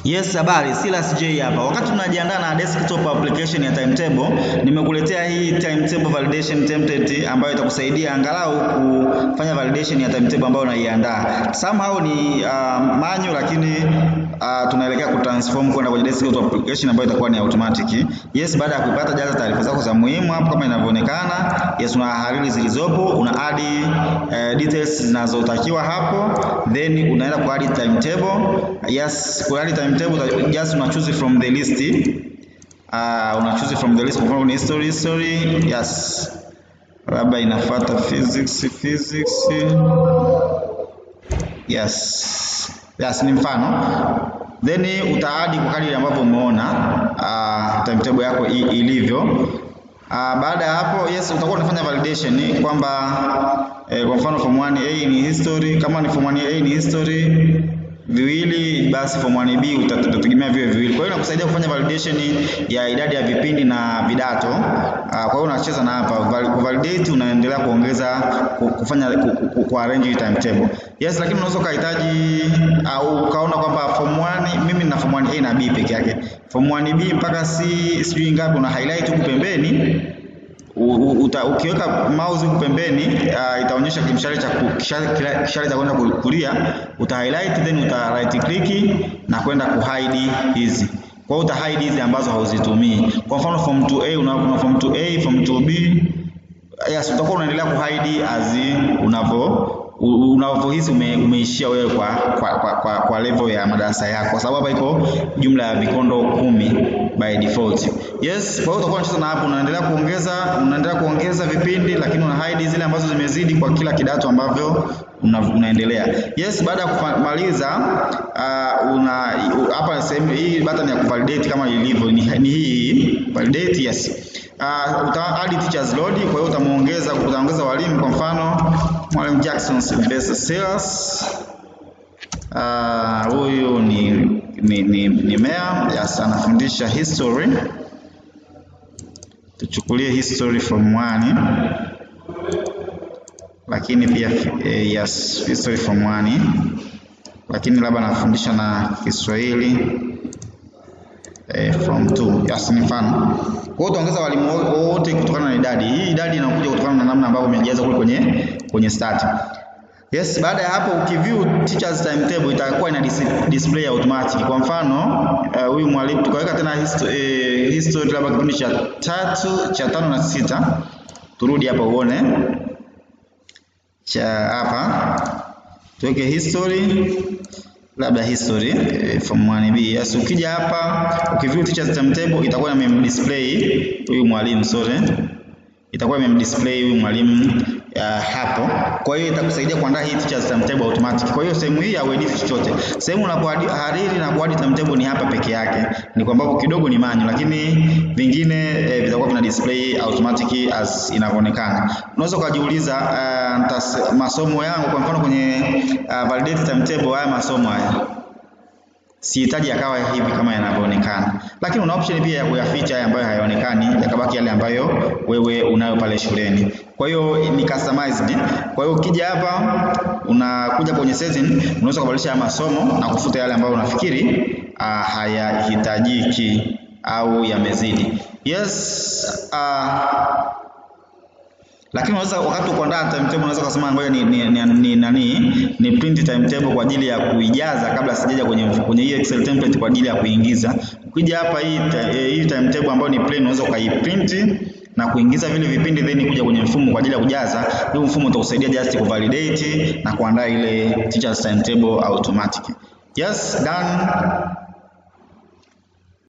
Yes, habari, Silas J hapa. Wakati tunajiandaa na desktop application ya timetable, nimekuletea hii timetable validation template ambayo itakusaidia angalau kufanya validation ya timetable ambayo unaiandaa. Somehow ni manual, lakini tunaelekea kutransform kwenda kwenye desktop application ambayo itakuwa ni automatic. Yes, baada ya kupata, jaza taarifa zako za muhimu hapo kama inavyoonekana. Yes, una hariri zilizopo, una add details zinazotakiwa hapo, then unaenda ku add timetable. Yes, ku add timetable just una choose from the list. Una choose from the list, kwa mfano ni history, yes. Labda inafuata physics. Yes. Yes, ni mfano. Then utaadd kwa kadiri ambavyo umeona timetable yako ilivyo. Baada ya hapo, yes, utakuwa unafanya validation kwamba kwa mfano form 1A ni history, kama ni form 1A ni history viwili, basi form 1B utategemea viwe viwili. Kwa hiyo inakusaidia kufanya validation ya idadi ya vipindi na vidato. Kwa hiyo unacheza na hapa validate, unaendelea kuongeza, kufanya ku arrange timetable. Yes, lakini unaweza ukahitaji au ukaona kwamba form 1 mimi nina form 1A na B peke yake. Form 1B mpaka C sijui ngapi, una highlight huku pembeni. Ukiweka mouse huku pembeni, itaonyesha kimshale cha kishale cha kwenda kulia, uta highlight then uta right click na kwenda ku hide hizi. Kwa hiyo uta hide hizi ambazo hauzitumii. Kwa mfano form 2A, una form 2A, form 2B. Yes, utakuwa unaendelea ku hide as unavyohisi umeishia wewe kwa level ya madarasa yako, kwa sababu hapa iko jumla ya vikondo 10 by default. Yes, kwa hiyo utakuwa unacheza na hapo, unaendelea kuongeza vipindi, lakini una hide zile ambazo zimezidi kwa kila kidato ambavyo unaendelea. Yes, baada ya kumaliza, una hapa sehemu hii button ya kuvalidate kama ilivyo ni hii validate, yes. Uta add teachers load, kwa hiyo utaongeza walimu, kwa mfano Mwalimu Jackson Sylvester Silas. Huyu ni Mea, yes, anafundisha history. Tuchukulie history form 1, lakini pia yes, history form 1, lakini labda anafundisha na Kiswahili form 2. Yes, ni mfano. Kwa hiyo utaongeza walimu wote kutokana na idadi. Hii idadi inakuja kutokana na namna ambavyo umejaza kule kwenye start. Yes, baada ya hapo ukiview teachers timetable itakuwa ina display automatic. Kwa mfano huyu mwalimu tukaweka tena history labda kipindi cha tatu, cha tano na sita. Turudi hapa uone cha hapa, tuweke history, labda history form 1B. Yes, ukija hapa ukiview teachers timetable itakuwa imemdisplay huyu mwalimu, sorry, itakuwa imemdisplay huyu mwalimu hapo. Kwa hiyo itakusaidia kuandaa hii teachers timetable automatic. Kwa hiyo sehemu hii hauedit chochote. Sehemu unapohariri na kuadd timetable ni hapa peke yake. Ni kwamba kidogo ni manual, lakini vingine vitakuwa vina display automatic as inavyoonekana. Unaweza ukajiuliza, masomo yangu, kwa mfano kwenye validate timetable, haya masomo haya sihitaji yakawa hivi kama yanavyoonekana, lakini una option pia ya kuyaficha haya ambayo hayaonekani, yakabaki yale ambayo wewe unayo pale shuleni. Kwa hiyo ni customized. Kwa hiyo ukija hapa, unakuja kwenye setting, unaweza kubadilisha haya masomo na kufuta yale ambayo unafikiri hayahitajiki au yamezidi. Yes, lakini unaweza wakati kuandaa timetable unaweza kusema ngoja ni nani ni print timetable kwa ajili ya kuijaza kabla sijaja kwenye hii Excel template kwa ajili ya kuingiza. Ukija hapa, hii timetable ambayo ni plain unaweza ukaiprint na kuingiza vile vipindi, then kuja kwenye mfumo kwa ajili ya kujaza. Huu mfumo utakusaidia just kuvalidate na kuandaa ile teachers timetable automatic. Yes, done.